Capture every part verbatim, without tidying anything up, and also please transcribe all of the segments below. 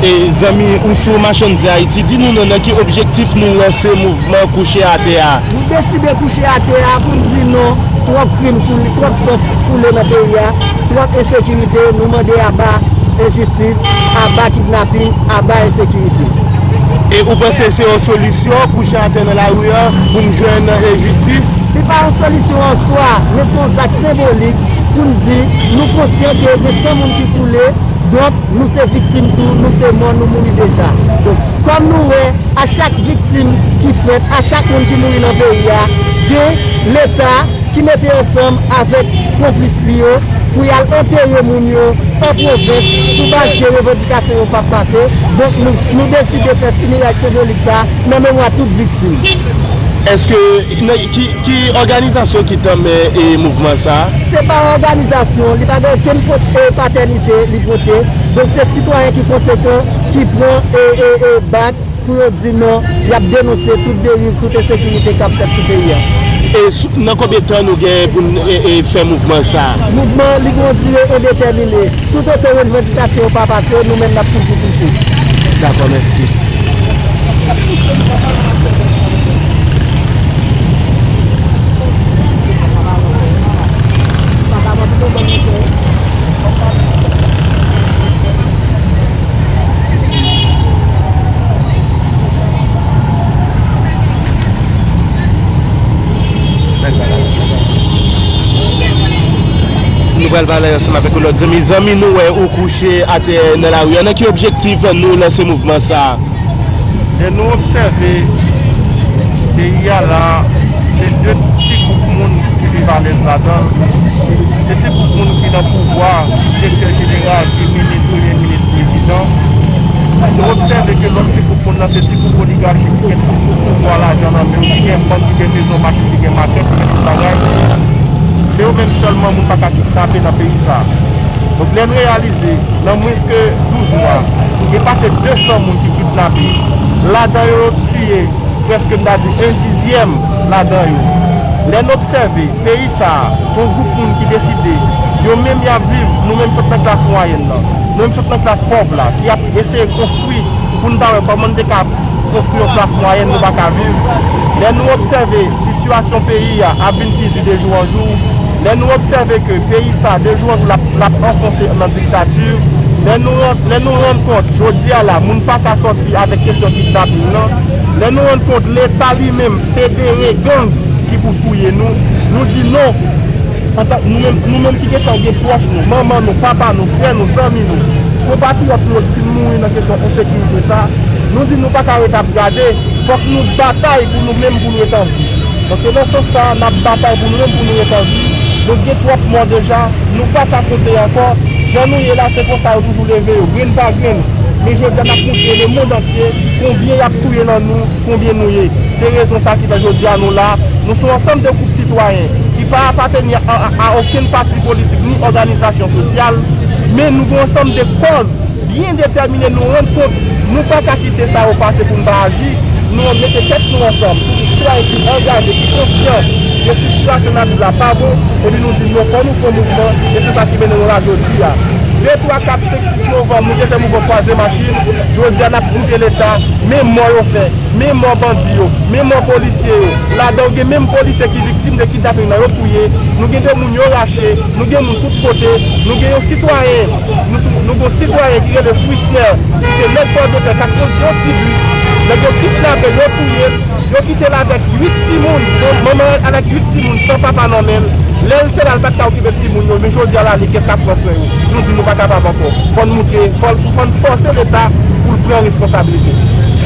E zanmi, ou sou Machann Zen Ayiti, di nou non, nan ki objektif nou lanse mouvman Kouche Atè a? Nou deside kouche atè a pou n di non, twòp krim koule, twòp san koule nan peyi a, twòp ensekirite, nou mande aba enjistis, aba kidnaping, aba ensekirite. E ou panse se yon solisyon, kouche atè nan lari a, pou n jwenn, e, jistis? Se pa yon solisyon an swa, men se yon zak senbolik pou n di nou konsyan ke gen san moun ki koule, donk nou se viktim tou, nou se mò, nou mouri deja. Donk, kòm nou wè, a chak viktim ki fèt, a chak moun ki mouri nan peyi a, gen Leta ki mete ansanm avèk konplis li yo pou y al antere moun yo an pwovens sou baz ke revandikasyon yo p ap pase. Donk, nou, nou deside fè fineray senbolik sa a nan memwa tout viktim. Èske, nan, ki, ki òganizasyon ki tanmen, e, mouvman sa a? Se pa òganizasyon, li pa gen okenn pot-, e, patènite li pote. Donk, se sitwayen ki konsekan, ki pran, e, e, e, bak, pou yo di non, y ap denonse tout deriv, tout ensekirite k ap fèt sou peyi a. E sou, nan konbyen tan nou gen pou n, e, e, fè mouvman sa a? Mouvman, li gen yon dire endetèmine. Toutotan revandikasyon yo pa pase, nou menm n ap toujou kouche. Dakò, mèsi. Nou pral pale ansanm avèk yon lòt zanmi. Zanmi, nou wè ou kouche atè nan lari a. Nan ki objektif nou lanse mouvman sa a? Lè nou obsève peyi a la, se de ti gwoup moun ki viv alèz ladan l. Se ti gwoup moun ki nan pouvwa, ki direktè jeneral, ki minis, premye minis, prezidan. Nou obsève ke lòt ti gwoup moun nan se ti gwoup oligachi ki gen tout pouvwa, lajan nan men yo, ki gen bank, ki gen mezon, machin, ki gen makèt, ki gen tout bagay. Se yo menm sèlman moun pa ka kidnape nan peyi sa a. Donk, lè n reyalize, nan mwens ke douz mwa, gen pase de san moun ki kidnape. Ladan yo, yo tiye prèske, m ta di, en dizyèm ladan yo. Lè n obsève peyi sa a, se yon gwoup moun ki deside, yo menm y ap viv, nou menm sot nan klas mwayèn nan, nou menm sot nan klas pòv la, ki ap eseye konstwi pou n ta wè kòman n te ka konstwi yon klas mwayèn nou pa ka viv. Lè nou obsève sitiyasyon peyi a ap vin pi di de jou an jou, lè nou obsève ke peyi sa a de jou an jou l ap, l ap anfonse nan diktati, lè nou rann, lè nou rann kont jodi a la, moun pa ka sòti avèk kesyon kidnaping nan, lè nou rann kont Leta li menm federe gang ki pou touye nou, nou di non. Antan, nou menm, nou menm ki gentan gen pwòch nou, manman nou, papa nou, frè nou, zanmi nou, konpatriyòt nou yo ki fin mouri nan kesyon ensekirite sa, nou di nou pa ka ret ap gade, fòk nou batay pou nou menm pou nou ret an vi. Donk, se nan sans sa a, n ap batay pou nou menm pou nou ret an vi. Nou gen twòp mò deja, nou pa ka konte ankò. Jan nou ye la, se konsa yo toujou leve yo, grenn pa grenn. Men jodi a, n ap montre lemonn antye konbyen y ap touye nan nou, konbyen nou ye. Se rezon sa ki fè jodi a nou la. Nou se yon ansanm de gwoup sitwayen ki pa apateni a, a, a okenn pati politik ni òganizasyon sosyal, men nou gen yon ansanm de kòz byen detèmine, nou rann kont nou pa ka kite sa yo pase pou n pa aji. Nou mete tèt nou ansanm, tout sitwayen ki angaje, ki konsyan de sitiyasyon n ap viv la pa bon, epi nou di non, fò nou fè yon mouvman, e se sa ki mennen nou la jodi a. De, twa, kat, senk, sis novanm, nou te fè mouvman kwaze machin, jodi a n ap moute Leta, men mò yo fè, men mò bandi yo, men mò polisye yo. Ladan yo gen menm polisye ki viktim de kidnaping nan, yo touye, nou gen de moun yo rache, nou gen moun tout kote, nou gen yon sitwayen, nou, nou gen yon sitwayen ki rele Frisner, ki se nèg Pòdotè, k ap kondui yon ti bis, nèg yo kidnape l, yo touye l, yo kite l avèk uit timoun, manman l avèk uit timoun san papa nan men l. Lè l te la, l pa t ka okipe timoun yo, men jodi a la, li gen kat franswen yo. Nou di nou pa kapab ankò. Fò n moutre, fò, fò n fòse Leta pou l pran responsabilite.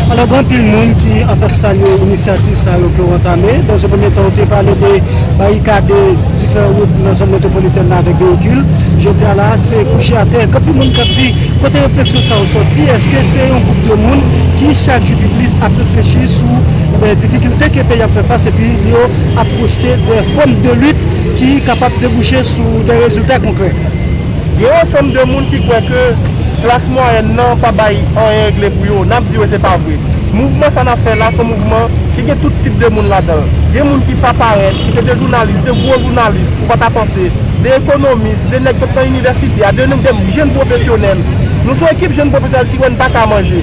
Alò, gen anpil moun ki, anfèt, salye inisyativ sa yo ke w antame. Dans un premier temps, ou te pale de barikade diferan wout nan zòn metwopolitèn nan avèk veyikil. Jodi a la, se kouche atè. Gen anpil moun k ap di, kote refleksyon sa yo sòti? Èske se yon gwoup de moun ki chak jou pi plis ap reflechi sou, ebyen, difikilte ke peyi ap fè fas epi yo ap pwojte de fòm de lit ki kapab debouche sou de rezilta konkrè? Gen yon ansanm de moun ki kwè ke klas mwayèn nan pa bay anyen regle pou yo. N ap di yo se pa vre. Mouvman sa n ap fè la, se yon mouvman ki gen tout tip de moun ladan l. Gen moun ki pa parèt, ki se de jounalis, de gwo jounalis, ou pa ta panse, de ekonomis, de nèg sot nan inivèsite a, de, de jèn pwofesyonèl. Nou se yon ekip jèn pwofesyonèl ki wè n pa ka manje.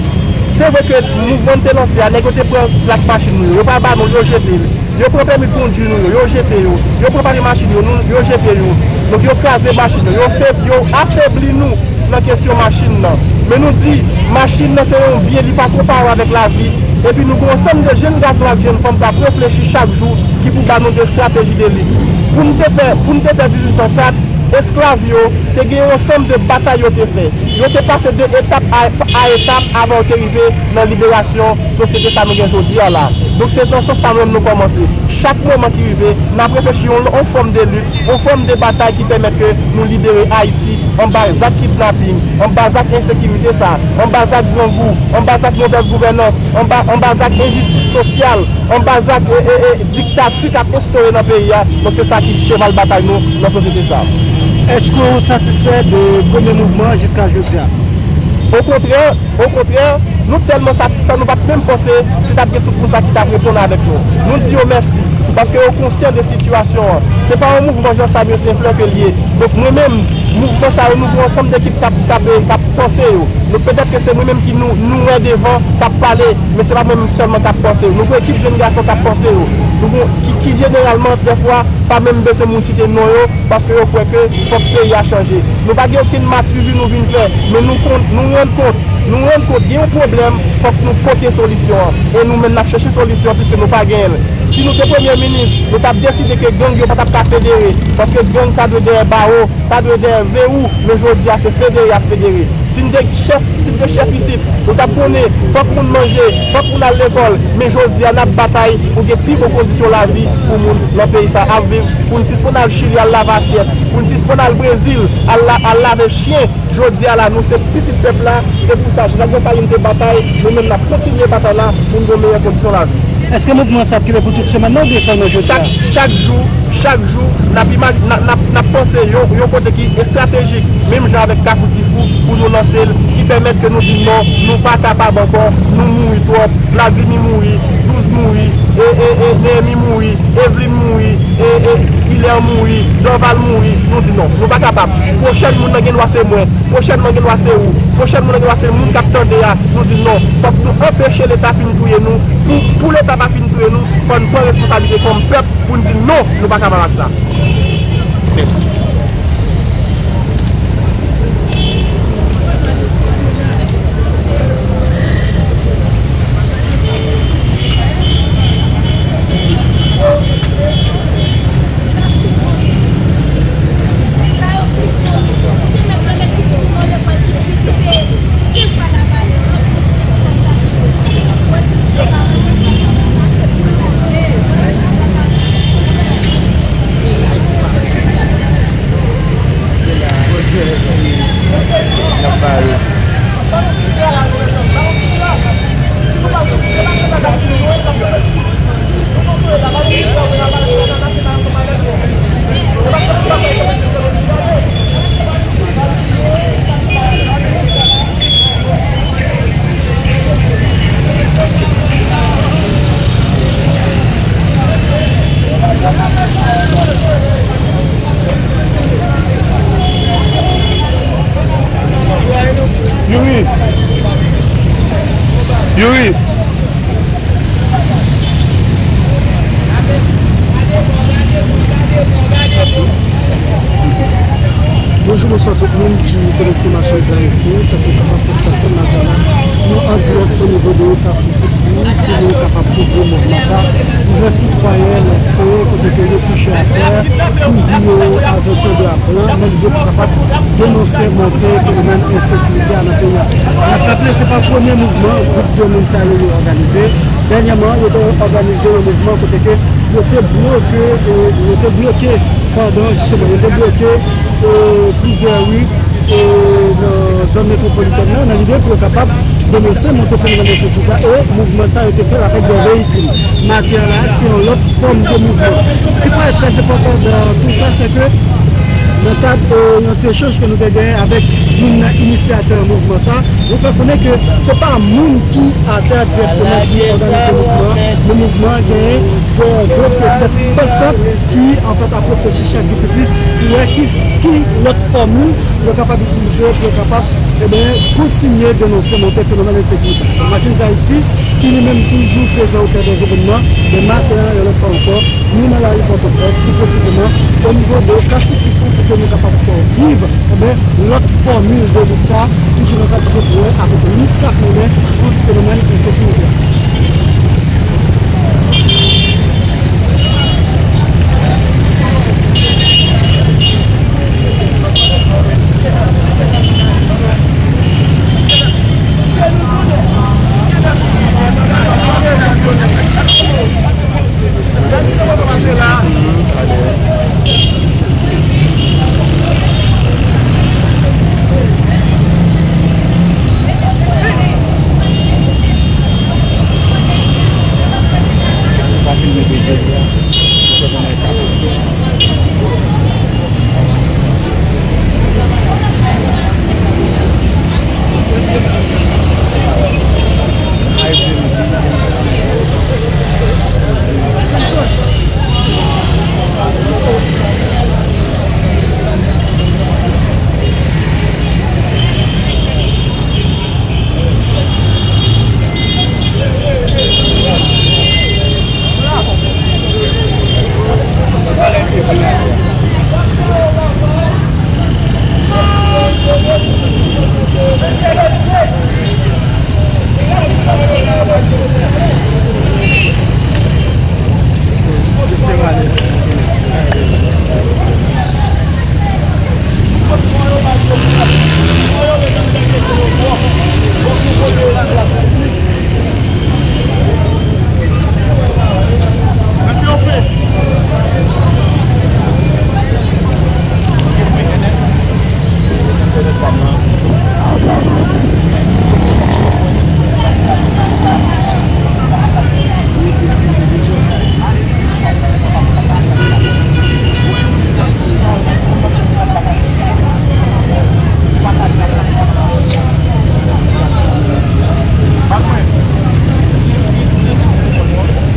Se vre ke mouvman n te lanse a, nèg yo te pran plak machin nou yo, yo pa ba nou l, yo jete l. Yo pran pèmi kondwi nou yo, yo jete yo. Yo pran papye machin yo, nou, yo jete yo. Donk yo kraze machin yo, yo feb-, yo afebli nou nan kesyon machin nan. Men nou di, machin nan se yon byen, li pa konpare avèk lavi. Epi nou gen yon ansanm de jèn gason ak jèn fanm k ap reflechi chak jou ki pou ba nou de estrateji de lit. Pou n te fè, pou n te fè dizuit san kat, esklav yo te gen yon ansanm de batay yo te fè. Yo te pase de etap a, a etap avan yo te rive nan liberasyon sosyete sa nou gen jodi a la. Donk se nan sans sa nou menm nou kòmanse. Chak moman ki rive, n ap reflechi yon, yon fòm de lit, yon fòm de batay ki pèmèt ke nou libere Ayiti anba zak kidnaping, anba zak ensekirite sa, anba zak grangou, anba zak movèz gouvènans, anba, anba zak enjistis sosyal, anba zak, e, e, e, diktati k ap enstore nan peyi a. Donk se sa ki cheval batay nou nan sosyete sa. Èske w satisfè de premye mouvman an jiska jodi a? Okontrè, okontrè, nou tèlman satisfè, nou pa t menm panse si t ap gen tout moun sa ki t ap reponn avèk nou. Nou di yo mèsi, paske yo konsyan de sitiyasyon an. Se pa yon mouvman jan Samuel Saint-Fleur ke l ye. Donk mwen menm, mouvman sa yo, nou gen yon ansanm dekip k ap, k ap, k ap panse yo. Donk petèt ke se mwen menm ki nou, nou wè devan, k ap pale, men se pa mwen menm sèlman k ap panse yo. Nou gen ekip jèn gason k ap panse yo. Nou gen, ki, ki jeneralman, dèfwa, pa menm bezwen moun site non yo, paske yo kwè ke fòk peyi a chanje. Nou pa gen okenn mativi nou vin fè, men nou kon-, nou rann kont, nou rann kont gen yon pwoblèm, fòk nou pote solisyon an. E nou menm n ap chèche solisyon an, piske nou pa genyen l. Si nou te premye minis, nou t ap deside ke gang yo pa t ap ka federe, paske gang ta dwe dèyè bawo, ta dwe dèyè vewou, men jodi a se federe y ap federe. Si n te chèf, si n te chèf isit, nou t ap konnen, fòk moun manje, fòk moun al lekòl, men jodi a n ap batay pou gen pi bon kondisyon lavi pou moun nan peyi sa ap viv, pou n sispann al Chili al lave asyèt, pou n sispann al Brezil al la-, al lave chen. Jodi a la, nou se pitit pèp la, se pou sa Jovenel Desalin te batay, nou menm n ap kontinye batay la pou n gen yon meyè kondisyon lavi. Èske mouvman sa ap kite pou tout semèn nan oubyen sèlman jodi a? Chak, chak jou, chak jou, n ap imaj-, n ap, n ap, n ap panse yon, yon kote ki estratejik, menm jan avèk Kafou Tifou, pou nou lanse l, ki pèmèt ke nou di non, nou pa kapab ankò, nou mouri twòp, Vladimir mouri, Douz mouri, e, e, e, Nehemi mouri, Evelyn mouri, e, e, Hilaire mouri, Dorval mouri, nou di non, nou pa kapab. Pwochèn moun nan gen dwa se mwen, pwochènman gen dwa se ou, pwochèn moun nan gen dwa se moun k ap tande a, nou di non. Fòk nou anpeche Leta fin touye nou. Pou, pou Leta pa fin touye nou, fò n pran responsablite kòm pèp pou n di non, nou pa kapab ak sa. Mèsi. Youri. Youri. Bonjou, bonswa tout moun ki konekte m ak Choice Haïti. Tankou w kapab konstate, m ap la, nou an dirèk o nivo de Kafou Tifou, pou nou kapab kouvri mouvman sa. Plizyè sitwayen lanse kote ke yo kouche atè, kouvri yo avèk yon dra blan, nan lide pou kapab denonse monte fenomèn ensekirite a nan peyi a. N ap raple, se pa premye mouvman gwoup de moun sa yo, yo òganize. Dènyèman, yo te òganize yon mouvman kote ke yo te bloke, e, yo te bloke, padon, jisteman, yo te bloke, e, plizyè ri, e, nan zòn metwopolitèn nan, nan lide pou yo kapab denonse monte fenomèn ensekirite a, e mouvman sa yo te fè l avèk de veyikil. Maten an la, se yon lòt fòm de mouvman. Ce qui paraît très important dans tout ça, c'est que nan kad, e, yon ti echanj ke nou te genyen avèk Youn nan inisyatè mouvman sa, yo fè konnen ke se pa moun ki atè a dirèkteman ki òganize mouvman an, men mouvman an genyen dè dòt tèt pansant ki, anfèt, ap reflechi chak jou pi plis pou wè ki, ki lòt fòmil yo kapab itilize pou yo kapab, ebyen, kontinye denonse montè fenomèn ensekirite. Machin Zayiti, ki li menm toujou prezan o kè dè evènman, men maten an, yon lòt fwa ankò, nou nan lari Pòtoprens, pi presizeman, o nivo de Kafou Tifou, pou ke nou kapab fè w viv, ebyen, lòt fòmil de lit sa, toujou nan sa ki gen pou wè avèk lit k ap mennen kont fenomèn ensekirite a.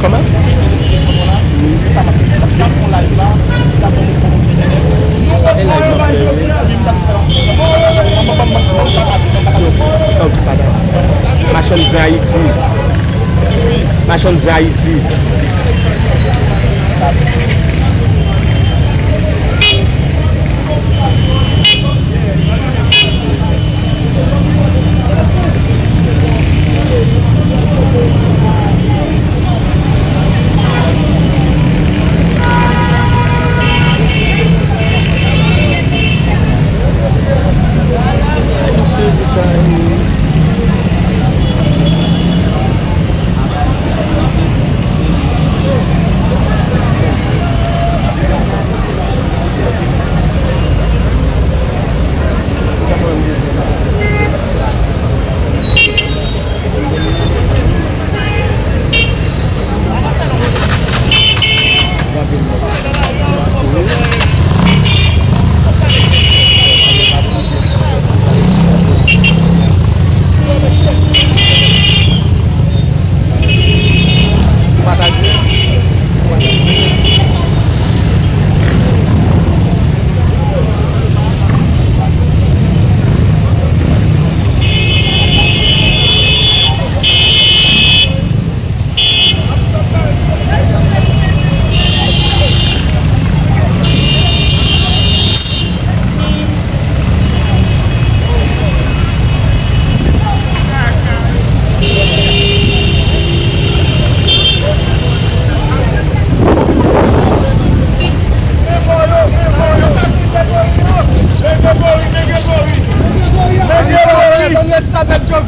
Kòman? E live m ap fè, wi. Oh, pardon. Machann zen Ayiti. Machann zen Ayiti.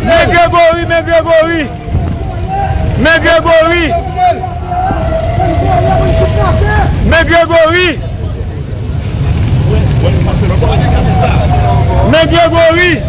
Men Gregory, men Gregory! Men Gregory! Men Gregory! Men Gregory!